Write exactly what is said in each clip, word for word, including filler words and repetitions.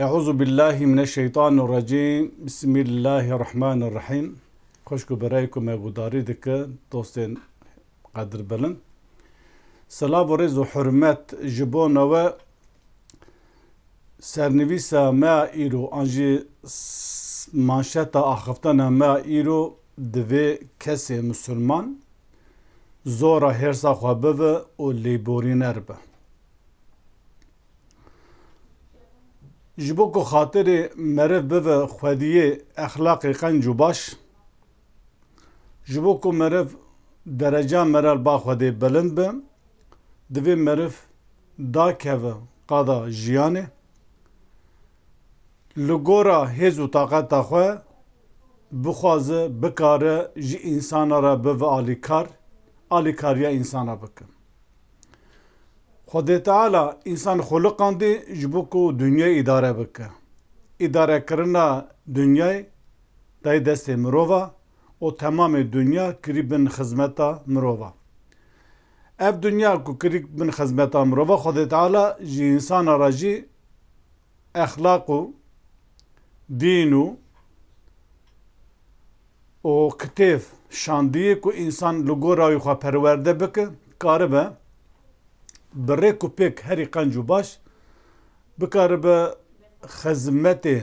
Euzu billahi mineşşeytanirracim. Bismillahirrahmanirrahim. Xwişk û birayê ku me guhdarî dike, dostên qedirbilind. Silav û rêz û hurmet ji bo newe. Sernivîsa me ya îro an jî s-, manşeta axiftina me ya îro, divê kesê misilman zora hêrsa xwe bive û lêborîner be. Ji bo ku xatirê meriv bive xwediyê exlaqê qenc û baş, ji bo ku meriv dereca meriv ba Xwedê bilind be, divê meriv dakeve qada jiyanê, li gora hêz û taqeta xwe bixwaze, bikare ji însana re bive alîkar, alîkariya însana bike. Xwedê Teala însan xuliqandî ji bo ku dinyayê îdare bike. Îdarekirina dinyayê dayê destê mirova û temamê dinya kirî bin xizmeta mirova. Ev dinya ku kirî bin xizmeta mirova, Xwedê Teala ji însana re jî exlaq û dîn û, û kitêv şandiyê ku însan li gora wî xwe perwerde bike, karibe bi rêk û pêk herî qenc û baş, bikaribe xizmetê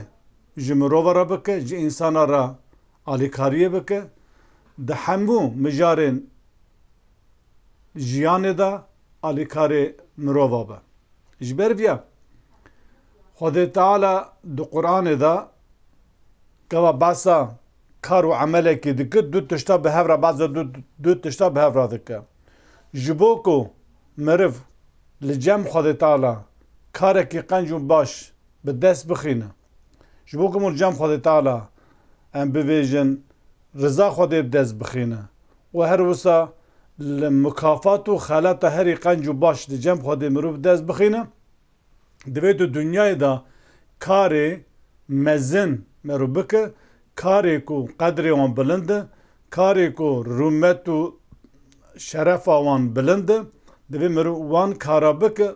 ji mirova re bike, ji însana re alîkariyê bike, di hemû mijarên jiyanê de alîkarê mirova be. Ji ber vîya Xwedê Teala di Quranê de gava behsa kar û emelekê dike, du tişta bi hev re, behsa du, du tişta bi hev re dike. Ji bo ku meriv li cem Xwedê Teala karekî qenc û baş bi dest bixîne. Ji bo ku mirov cem Xwedê Teala, em bivêjin, riza Xwedê bi dest bixîne û her wisa li mukafat û xelata herî qenc û baş di cem Xwedê mirov bi dest bixîne, divê tu dinyayê de karê mezin merû bike, karê ku qedrê wan bilind e, karê ku rûmet û şerefa wan bilind e, divê mirov wan kara bike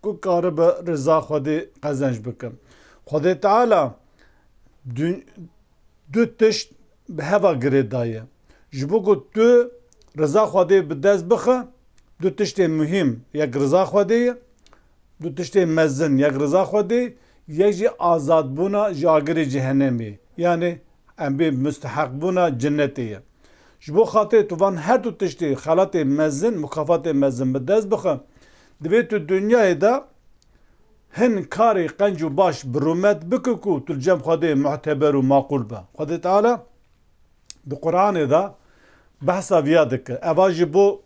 ku karibe riza Xwedê qezenc bike. Xwedê Teala du, du tişt bi heva girê daye. Ji bo ku tu riza Xwedê bi dest bixe, du tiştê muhîm, yek riza Xwedê ye, du tiştê mezin, yek riza Xwedê, yek jî azadbûna ji agirê cehenemê. Yanî em bê musteheqbûna cinnetê ye. Ji bo xatirê tu van her du tiştê, xelatê mezin, mukafatê mezin bi dest bixe, divê tu dinyayê de hin karê qenc û baş bi rûmet bike ku tu li cem Xwedê muteber û maqûl be. Xwedê Teala di Quranê de behsa viya dike. Eva ji bo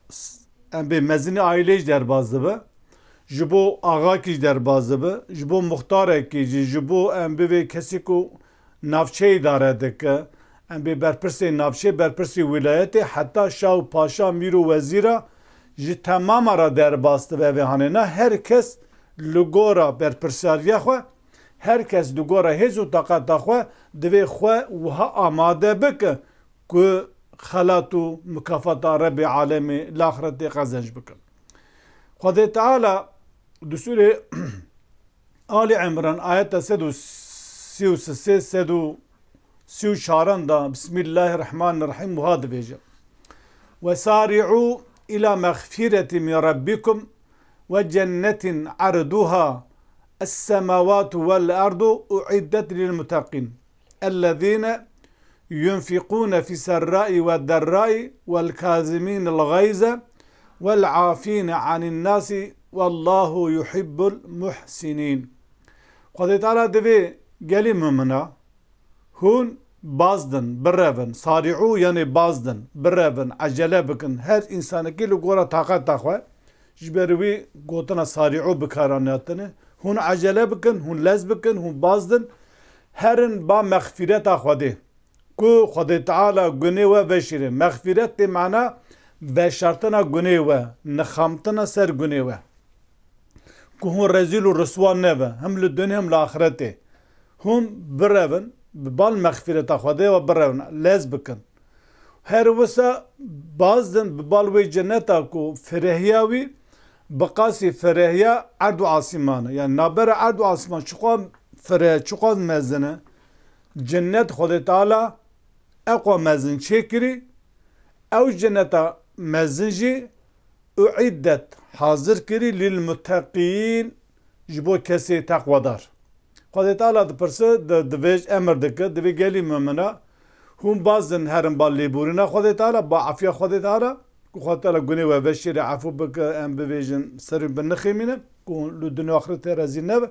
s-, em bê mezinê aîlê jî derbas dibe, ji bo axakî jî derbas dibe, ji bo muxtarekî jî, ji bo em bivê kesî ku navçeyê îdare dike, em bê berpirsê navçeyê, berpirsê wîlayetê, heta şah û paşa, mîr û wezîra ji temama re derbas dibe vê hanê. Na her kes li gora berpirsariya xwe, her kes li gora hêz û taqeta xwe divê xwe wiha amade bike ku xelat û mukafata Rebbê alemê li axretê qezenc bike. Xwedê Teala di sûrê Ali Imran ayeta sed û sî û sê, sed û sî û çaran de, Bismillahirrahmanirrahim, wiha dibêje: "Wesari'u ila mexfireti min rabbikum ve cennetin arduha es-semavatu vel ardu uiddet lil muttaqin. Ellezine yunfiqûne fî serrâi ve derrâi vel kâzimînel gayze vel afîne anin nasi vallahu yuhibbul muhsinin." Xwedê Teala divê gelî mumina hûn bazdin, birevin. Sari'û yanî bazdin, birevin, ecele bikin. Her însanekî li gora taqeta xwe, ji ber wî gotina sari'û bi kar aniyatine. Hûn ecele bikin, hûn lez bikin, hûn bazdin. Herin ba mexfîreta Xwedê. Ku Xwedê Teala gunê we veşîre. Mexfîret tê mana veşartina gunê we, nixamtina ser gunê we. Ku hûn rezîl û riswa nebe, him li dunê him li axretê. Hûn birevin, bi bal mexfîreta Xwedê ve birevin, lez bikin. Her wisa bazdin bi bal wê cenneta ku firehiya wî bi qasî firehiya erd û asîman e. Yani nabera erd û asîman çiqas fire çiqas mezin e. Cennet Xwedê Teala eqwa mezin çêkirî, ew cenneta mezin jî uiddet hazir kirî lil muteqîn, ji bo kesê teqwadar. Xwedê Teala dipirse, di, divêj emir dike, divê gelî mumina, hûn bazin herin ba lêborîna Xwedê Teala, ba efiya Xwedê Teala, ku Xwedê Teala gunê we veşêre, efû bike, em bivêjin, serî bi nixêmîne, ku li dinya axirete rezîl nebe.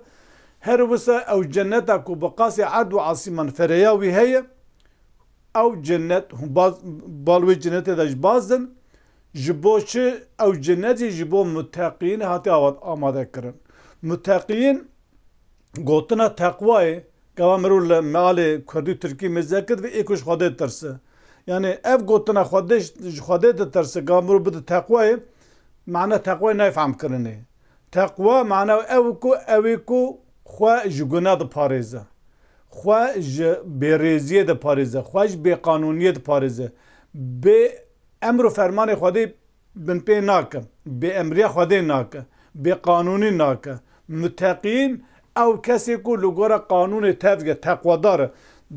Her wisa ew cenneta ku bi qasê erd û asîman fereya wî heye, ew cennet, hûn baz, bal wê cennetê de ji bazin, ji bo çi ew cennet jî ji bo muteqîn hatiye awa-, amade kirin. Muteqîn, gotina teqwayê, gava mirov li mealê kurdî û tirkî mêze kir, divê ê ku ji Xwedê tirse. Yani ev gotina Xwedê, ji Xwedê ditirse, gava mirov bide teqwayê, mana teqwayê nayê fehm kirinê. Teqwa mana ew ku, ew ê ku xwe ji guna diparêze. Xwe ji bêrêziyê diparêze. Xwe ji bêqanûniyê diparêze. Bê emr û fermanê Xwedê binpê nake. Bê emriya Xwedê nake. Bêqanûnî nake. Muteqîn ew kesê ku li gora qanûnê tevge, teqwadar e.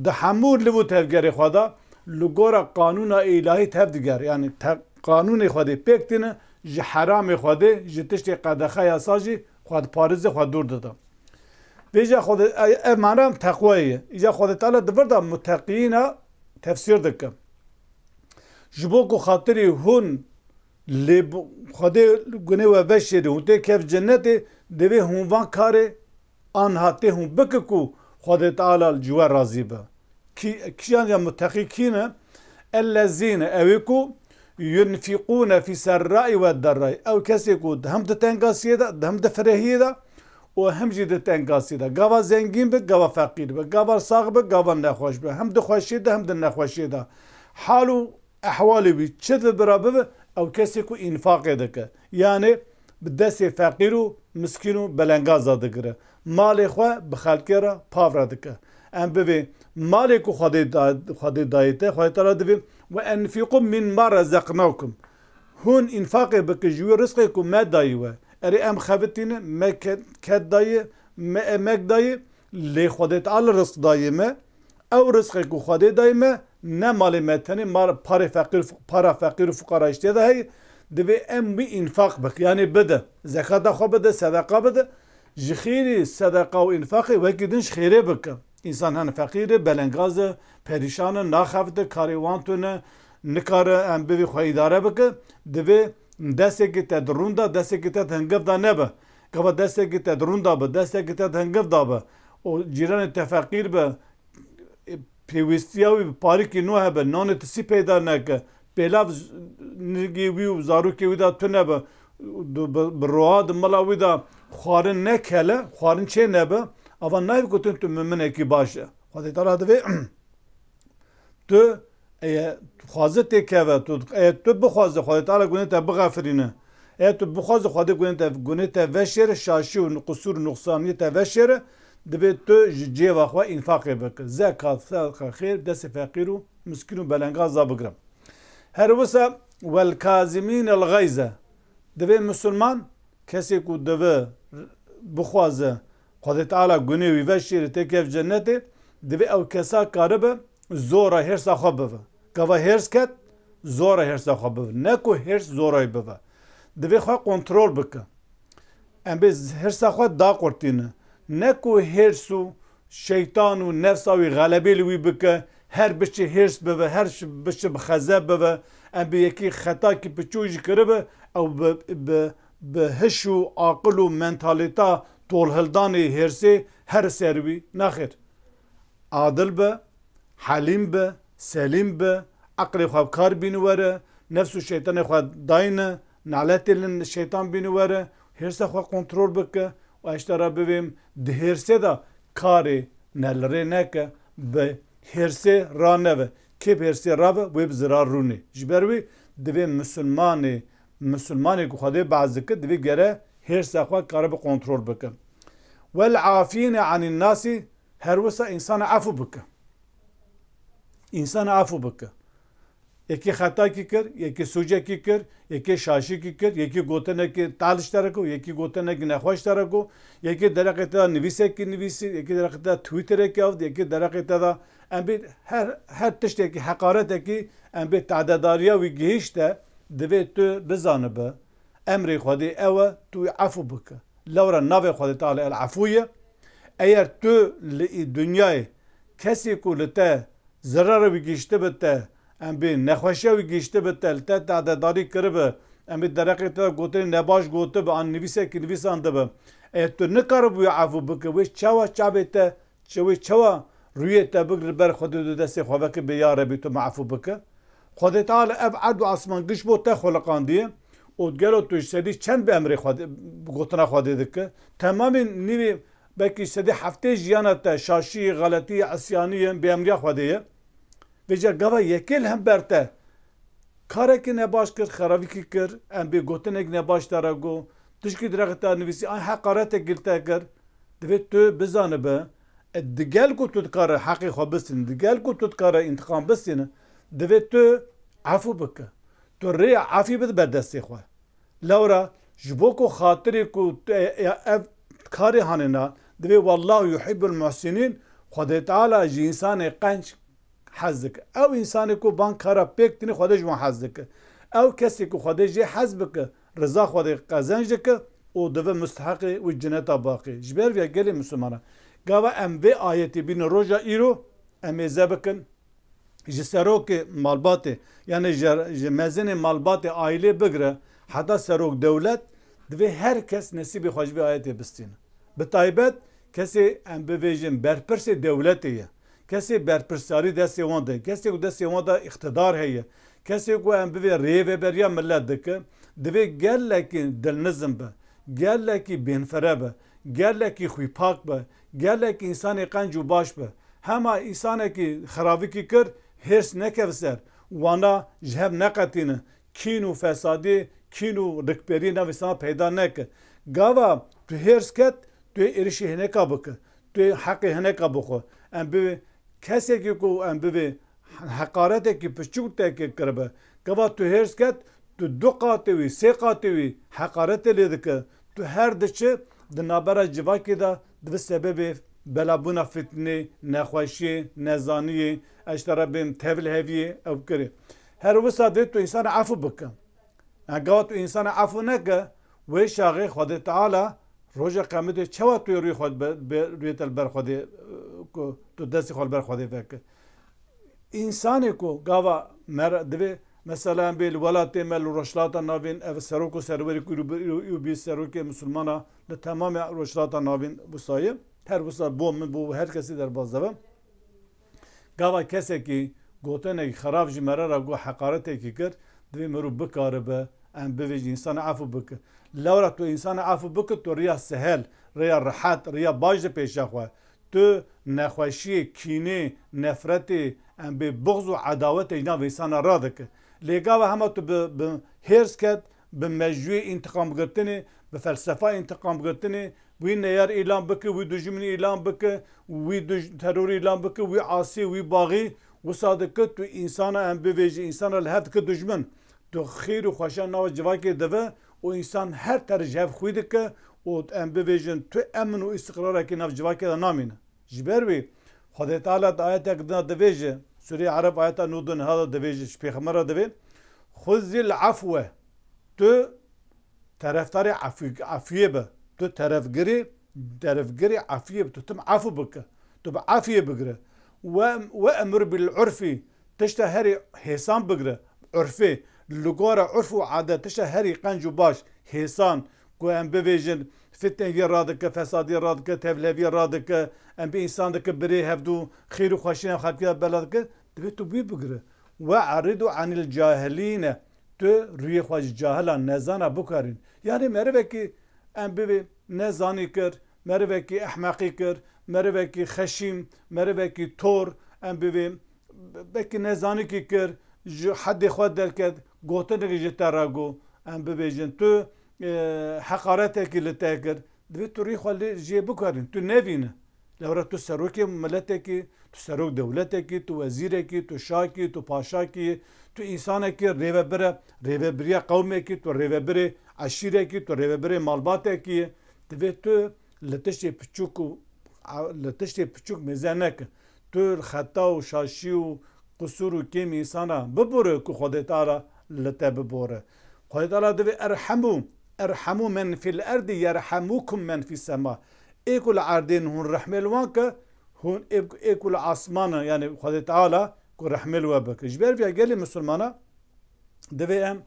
Di hemû liv û tevgerê xwe de li gora qanûna îlahî tevdiger. Yani te-, qanûnê Xwedê pêk tîne, ji heramê Xwedê, ji tiştê qedexe yasa jî xwe diparêze, xwe dûr dide. Vêca Xwedê, ev mana teqwayê ye. Îca Xwedê Teala di vir de muteqîna tefsîr dike. Ji bo ku xatirî hûn lê bu-, Xwedê gunê we veşêrî, hûn tê kev cennetê, divê hûn van karê anha tê hûn bike ku Xwedê Teala ji we razî be. Kî, kîjan ya muteqî kî ne? Ellezîne, ew ê ku yunfîqûne fî serraî we derraî. Ew kesê ku di hem di tengasiyê de, di hem di firehiyê de û hem jî di tengasiyê de. Gava zengîn be, gava feqîr be, gava sax be, gava nexweş be. Hem di xweşiyê de, hem di nexweşiyê de. Hal û ehwalê wî çi dibe bira bibe, ew kesê ku înfaqê dike. Yanê bi destê feqîr û miskîn û belengaza digire. Malê xwe bi xelkê re pav re dike. Em bivê malê ku Xwedê da-, Xwedê dayê te, Xwedê Teala divê, "Ve enfîqû mimma rezeqnakum." Hûn înfaqê bike ji wî rizqê ku me dayî we. Erê em xevitîne, me ke-, ked dayê, me emek dayê, lê Xwedê Teala rizq dayê me. Ew rizqê ku Xwedê dayê me, ne malê me tenê, mal, parê feqîr, para feqîr û fuqara jî tê de heye, divê em wî înfaq bik, yanî bide. Zekata xwe bide, sedeqa bide. Ji xêrî sedeqa û înfaqê wekî din ji xêrê bike. Însan hene feqîr e, belengaz e, perîşan e, naxevite, karê wan tune, nikare em bivî xwe îdare bike. Divê destekî te di rûn de, destekî te di hingiv de nebe. Gava destekî te di rûn de be, destekî te di hingiv de be. Û cîranê te feqîr be, pêwîstiya wî bi parikî nû hebe, nanê tisî peyda neke, pêlav z-, nigê wî û zarokê wî de tune be, du-, bi, bi roha di mala wî de xwarin nekele, xwarin çê nebe, ava nayê gotin tu muminekî baş e. Xwedê Teala divê tu, eye tu xwaze têkeve, tu, eye tu bixwaze Xwedê Teala gunê te bixefirîne. Eye tu bixwaze Xwedê gunê te, gunê te veşêre, şaşî û qusûr û nuqsaniyê te veşêre, divê tu ji cêva xwe înfaqê bike. Zekat, sedeqa, xêr, destê feqîr û miskîn û belengaza bigire. Her wisa, "Wel kazimînel gayze." Divê misilman, kesê ku divê bixwaze Xwedê Teala gunê wî veşêre têkev cennetê, divê ew kesa karibe zora hêrsa xwe bive. Gava hêrs ket, zora hêrsa xwe bive. Ne ku hêrs zorayê bive. Divê xwe kontrol bike. Em bê z-, hêrsa xwe daqurtîne. Ne ku hêrs û şeytan û nefsa wî xelebê li wî bike, her biçe hêrs bive, her ş-, biçe bi xezeb bive, em bê yekî xetakî piçûk jî kiribe, ew bi, bi, bi hiş û aqil û mentalîta tolhildanê hêrsê her ser wî. Nexêr. Adil be, helîm be, selîm be, eqlê xwe bi kar bîni were, nefs û şeytanê xwe dayne, naletê li şeytan bîni were, hêrsa xwe kontrol bike û eştera bivêm di hêrsê de karê ne li rê neke, bi hêrsê raneve. Kê bi hêrsê rave, wê bi zirar rûnê. Ji ber wê divê misilmanê, misilmanê ku Xwedê behs dike, divê gere hêrsa xwe karibe kontrol bike. Wel afîne anîn nasî, her wisa însana efû bike. Însana efû bike. Yekî xetakî kir, yekî sûcekî kir, yekî şaşîkî kir, yekî gotinekî tal ji te re got, yekî gotinekî nexweş ji te re got, yekî dereqê te de nivîsekî nivîsî, yekî dereqê te de twîtterekî avd, yekî dereqê te de em bê her, her tiştekî, heqaretekî em bê tadedariya wî gihîşte, divê tu bizanibe, emrê Xwedê ew e, tu wî efû bike. Lewra navê Xwedê Teala El Efû ye. Eger tu li î-, dinyayê kesê ku li te zerarê wî gihîştibe te, em bê nexweşiya wî gihîştibe te, li te tadedarî kiribe, em bê dereqê te de gotinê nebaş gotibe, an nivîsekî nivîsandibe. Eger tu nikaribû wî efû bike, wê çawa çavê te, çi wê çawa rûyê te bigre li ber Xwedê, tu destê xwe veke bê ya Rebî tu me efû bike? Xwedê Teala ev erd û asman giş bo te xuliqandiye û gelo tu ji sedî çend bi emrê Xwedê, bi gotina Xwedê dike? Temamên nîvê, belkî sedî heftê jiyana te şaşî, xeletî, isyanî ye, bêemriya Xwedê ye. Vêca gava yekê li hember te karekî nebaş kir, xerabîkî kir, em bê gotinek nebaş te re got, tişkî direxê te nivîsî, an heqaretekî li te kir, divê tu bizanibe, e, digel ku tu dikare heqê xwe bistîne, digel ku tu dikare întiqam bistîne, divê tu efû bike. Tu rêya efî bide ber destê xwe. Lewra ji bo ku xatirê ku tu, e, e, ev karê hanêna, divê wallahu yuhibbul muhsinin, Xwedê Teala ji însanê qenc hez dike. Ew însanê ku van kara pêk tîne, Xwedê ji wan hez dike. Ew kesê ku Xwedê jê hez bike, riza Xwedê qezenc dike û dibe musteheqê wî cineta baqî. Ji ber vê gelê Mislimana, gava em vê ayetê bînin roja îro, em ê ze bikin, ji serokê malbatê, yani ji, ji mezinê malbatê aîlê bigire, heta serok dewlet, divê her kes nesîbê xwe ji vê ayetê bistîne. Bi taybet kesê em bivêjin berpirsê dewletê ye. Kesê berpirsyarî destê wan de, kesê ku destê wan de îqtidar heye, kesê ku em bivê rêveberiya millet dike, divê gelekî dilnizm be, gelekî bênfire be, gelekî xwîpak be, gelekî însanê qenc û baş be. Hema însanekî xerabikî kir, hêrs nekeve ser, wana ji hev neqetîne, kîn û fesadî, kîn û rikberî nav însana peyda neke. Gava tu hêrs ket, tu yê êrişî hineka bike, tu yê heqê hineka bixwe. Em bi kesekî ku em bivê heqaretekî piçûk te kiribe. Gava tu hêrs ket, tu du qatê wî, sê qatê wî heqaretê lê dike. Tu her diçi di navbera civakê de dibe sebebê belabûna fitnê, nexweşiyê, nezaniyê, ez ji te re bêm tevliheviyê ew kirê. Her wisa dê tu însana efû bike. Eger tu însana efû neke, wê şaxê Xwedê Teala roja qemetê çawa tu yê rûyê xwe be, be, rûyê te li ber Xwedê, e, ku tu destê xwe li ber Xwedê veke. Însanê ku gava me re divê, mesela em bê li welatê me li Rojhilata Navîn ev serok û serwerê ku îro bi-, îro, îro bî serokê misilmana li temamê Rojhilata Navîn wisa ye. Her wisa bo min, bo her kesî derbas dibe. Gava kesekî gotinekî xerab ji me re re got, heqaretekî kir, divê mirov bikaribe, em bivêjin, însana efû bike. Lewra tu însana efû bike, tu riya sehel, riya rehet, riya baş di pêşa xwe. Tu nexweşiyê, kînê, nefretê, em bê buxz û edawetê ji nav însana radike. Lê gava hema tu bi, bi hêrs ket, bi mejûyê întiqamgirtinê, bi felsefa întiqamgirtinê, wî neyar îlan bike, wî dijmin îlan bike, wî dij-, teror îlan bike, wî asî, wî baxî, wisa dike tu însana, em bivêjin, însana li hev dike dijmin. Tu xêr û xweşiya nava civakê dive û însan her ter ji hev xwî dike û em bivêjin tu emin û îstiqrarekî nav civakê de namîne. Ji ber wî Xwedê Teala di ayetek din de divêje, Sûreyê Eref ayeta nod û neh de divêje, ji Pêxember re divê, "Xuzil afwe", tu terefdarê efû-, efûyê be, tu terefgirê, terefgirê efûyê be, tu tim efû bike, tu bi efûyê bigire. "We, we emur bil urfi", tişta herî hêsan bigire, urfê, li gora urf û adet, tişta herî qenc û baş, hêsan, ku em bivêjin, fitneyê radike, fesadiyê radike, tevleviyê radike, em bi însan dike birê hevdû, xêr û xweşîna xelkê de bela dike, divê tu wî bigire. "We eridu anil cahilîne", tu rûyê xwe ji cahilan, nezana bikarîn. Yanî merivekî em bivê nezanî kir, merivekî ehmeqî kir, merivekî xeşîm, merivekî tor, em bivê belkî nezanikî kir, ji hedê xwe derket, gotinek ji te re got, em bibêjin tu, e, heqaretekî li te kir, divê tu rî xwe lê jê bikarîn, tu nevîne. Lewra tu serokê miletekî, tu serok dewletekî, tu wezîrekî, tu şakî, tu paşakî, tu însanekî rêvebire, rêvebiriya qewmekî, tu rêvebirê eşîrekî, tu rêvebirê malbatekî. Divê tu li tiştê piçûk û, li tiştê piçûk mêze neke. Tu xeta û şaşî û qusûr û kêm însana bibore ku Xwedê Teala li te bibore. Xwedê Teala divê erhemû, erhemû men fil erdî yerhemûkum men fis sema. Ê ku li erdê ne hûn rehmê li wan ke, hûn ê, ê ku li asman e, yani Xwedê Teala ku rehmê li we bike. Ji ber vê gelê misilmana divê em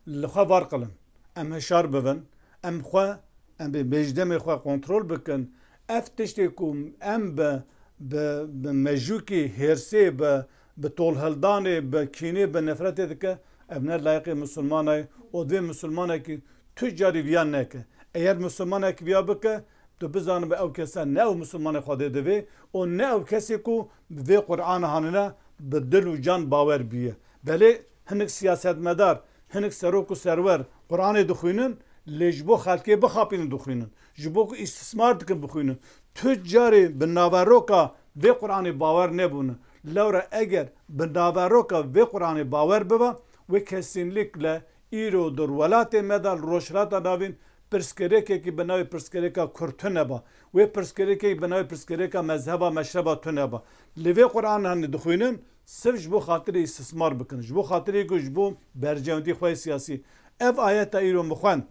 li xwe var qilin. Em hişar bibin. Em xwe, em bê bêjdemê xwe kontrol bikin. Ev tiştê ku em bi, bi, bi mejûkê hêrsê, bi, bi tolhildanê, bi kînê, bi nefretê dike, ev ne layiqê misilmana ye û divê misilmanekî tu carî viya neke. Eger misilmanek viya bike, tu bizanibe ew kese ne ew misilmanê Xwedê divê û ne ew kesê ku bi vê Qur'ana hanine bi dil û can bawer bûye. Belê hinek siyasetmedar, hinek serok û serwer Qur'anê dixwînin, lê ji bo xelkê bixapînin dixwînin. Ji bo ku îstismar dikin bixwînin. Tu carê bi naveroka vê Qur'anê bawer nebûne. Lewra eger bi naveroka vê Qur'anê bawer bibe, wê kesînlikle îro di welatê me de li Rojhilata Navîn pirsgirêkekî bi navê pirsgirêka Kurd tune ba. Wê pirsgirêkekî bi navê pirsgirêka mezheba meşreba tune ba. Li vê Qur'an hanê dixwînin, sirf ji bo xatirê îstismar bikin. Ji bo xatirê ku ji bo berjewendî xwe yê siyasî. Ev ayeta îro min xwend.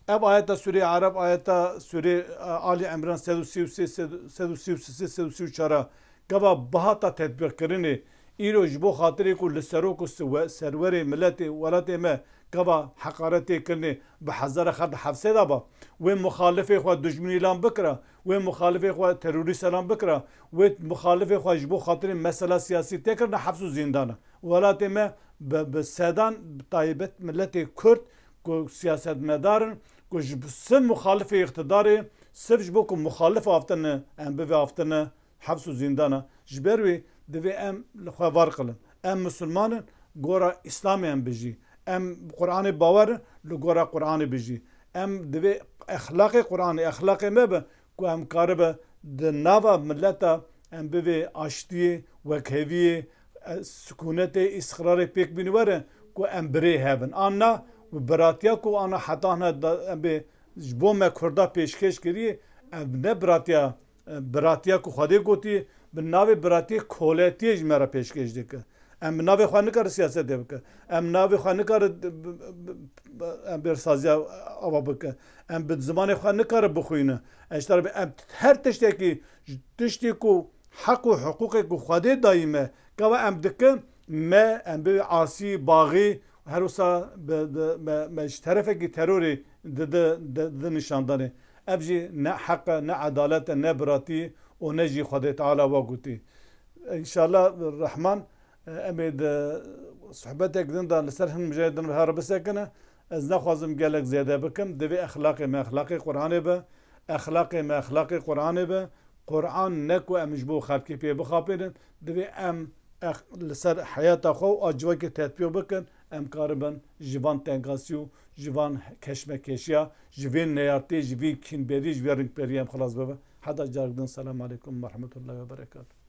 Ev ayeta Sûrê Ereb, ayeta Sûrê, e, Ali Imran sed û sî û sê, sed û sî û sê, sed û sî û çar a. Gava bihata tetbîqkirinê, îro ji bo xatirê ku li serok û siwe-, serwerê miletê welatê me gava heqaretê kirinê bi hezara xelk di hefsê de ba, wê muxalifê xwe dijminî lan bikira, wê muxalifê xwe terorîst lan bikira, wê muxalifê xwe ji bo xatirê mesela siyasî têkirine heps û zîndana. Welatê me bi, bi sedan, bi taybet miletê Kurd ku siyasetmedar in, ku ji sirf muxalifê îqtidarê, sirf ji bo ku muxalif haftine, em bivê haftine heps û zîndana. Ji ber wê divê em li xwe var qilin. Em misilman in, gora Îslamê em bijî. Em Qur'anê bawer in, li gora Qur'anê bijî. Em divê exlaqê Qur'anê, exlaqê me be ku em karibe di nava mileta em bivê aştiyê, wekheviyê, e, sikûnetê, îstiqrarê pêk bîne were ku em birê hev in. An na, û biratiya ku ana heta hina da, em bê ji bo me Kurda pêşkêş kiriye, ev ne biratiya, e, biratiya ku Xwedê gotiye, bi navê biratiyê koletiyê ji me re pêşkêş dike. Em bi navê xwe nikare siyasetê bike. Em navê xwe nikare d-, b-, b-, b-, em bêrsaziya ava bike. Em bi zimanê xwe nikare bixwîne. Eştar be, em her tiştekî, tiştê ku heq û hiqûqê ku Xwedê dayî me, gava em dikin, me, em bi asî, baxî, her wisa bi, bi, me, me ji terefekî terorê di, di, di, di nîşandanê. Ev jî ne heq e, ne edalet e, ne biratî û ne jî Xwedê Teala wa gotî. Înşallah Rehman, em ê di sohbetek din de li ser hin mijarê din re bisekine. Ez naxwazim gelek zêde bikim. Divê exlaqê me exlaqê Qur'anê be. Exlaqê me exlaqê Qur'anê be. Qur'an ne ku em ji bo xelkê pê bixapênin, divê em ex-, li ser heyata xwe û a civakê tetbîq bikin, em karibin ji van tengasî û ji van keşmekeşiya, ji vê neyartê, ji vê kînberî, ji vê ringberî em xilas bibin. Heta carek din, Selamu Aleykum ve Rahmetullahi ve Berekatuhu.